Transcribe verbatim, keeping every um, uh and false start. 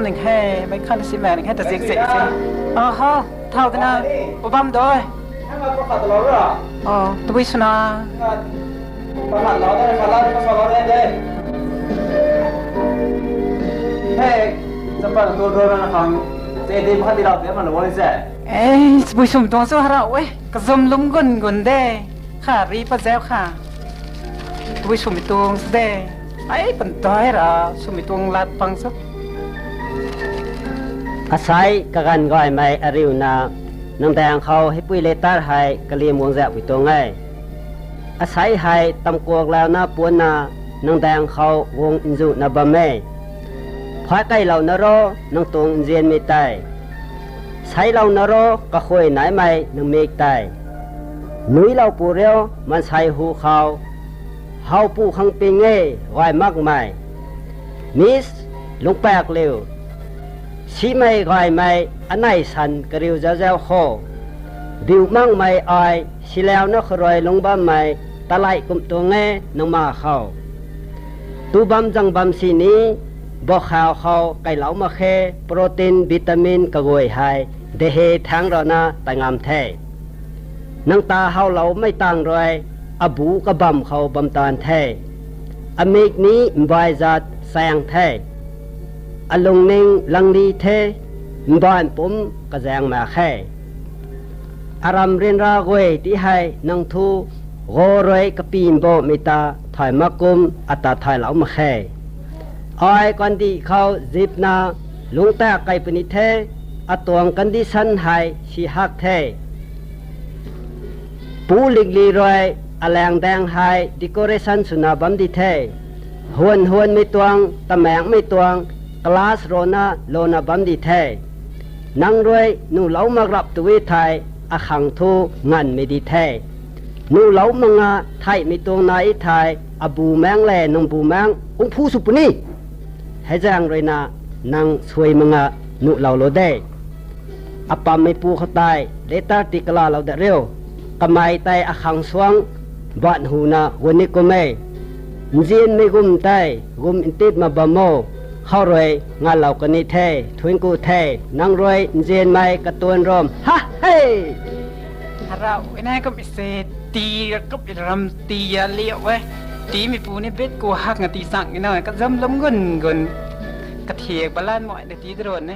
Ning he, mei khan si mei ning he ta zik zik si. Aha, thau dina, u bam doi. O, tabui swna. Hey, sampan tu doi na khang. Te di ma di lau te ma lo se. Eh, tabui swm tuang su hara we. Kazum lum gun gun de. Kha ri pa zau kha. Tabui swmei tuang su de. Ai, pan dai ra, swmei tuang lat pang su. Asai kaganv gaymei ariuna, nang daeng khou hei pui letter hei kaliam guang zak pui tuang e. Asai hei tamkuak launa puanna, nang daeng khou guang nzuna bam e. Phay kailouna ro, nang tuang nzianmei tei. Sailouna ro, kakhuay naimei nang mik tei. Nuilou pu riu, mansei hu khou. Howpu khang ping e, gay makmei. Miss, lungpaek liu. Simei gaymei, anei san kariu zau zau kho. Biu makmei ai, silauna kharui lungc bammei, talai kum tuang e, nang ma khou. Tu bam zang bam sini, bok khou khou kailou mak khe, protein, vitamin kaguay hei, dehe thang rana tai ngam the. Nang ta howloumei tang rui, abu kabam khou bam taanv the. Amik ni mbai zat saeng the. Alungning langli the, mbaanv pum kazaeng mak khe. Aram ryanra guay ti hei nang thu, go rui kapimbo mei ta thay mak kum ata thaylou mak khe. Ai kandih khou zipna lungctak kei puni the, atuang condition hei si hak the. Pu Likli rui alaeng daeng hei decoration swna bam di the. Huan huanmei tuang, tamaengmei tuang, class rona lona bam di the. Nang rui nuhlou mak rap tu e thei, akhang thu nganvmei di the. Nuhlou mak nga theihmei tuang nai e thei, abu maeng le nang bu maeng kung phu sw puni. Hei zaeng ruina nang suai mak nga nuhlou lou de. Apammeipu khou tei letter ti kalalou dat riu. Kamei tei akhang suang, ban huna guan ni kum e. Nzianmei gum tei gum ntip ma bam o. Khou rui ngalou kani the, thuanc ku the, nang rui nzianmei katuan rom. Ha he! Harau, inai kum ise, ti, kum ram ti ya liu e. Tiimeipu ni bit ku hak nga ti chang ina, kazam lum gun gun. Kathiak balan moi na ti dron e.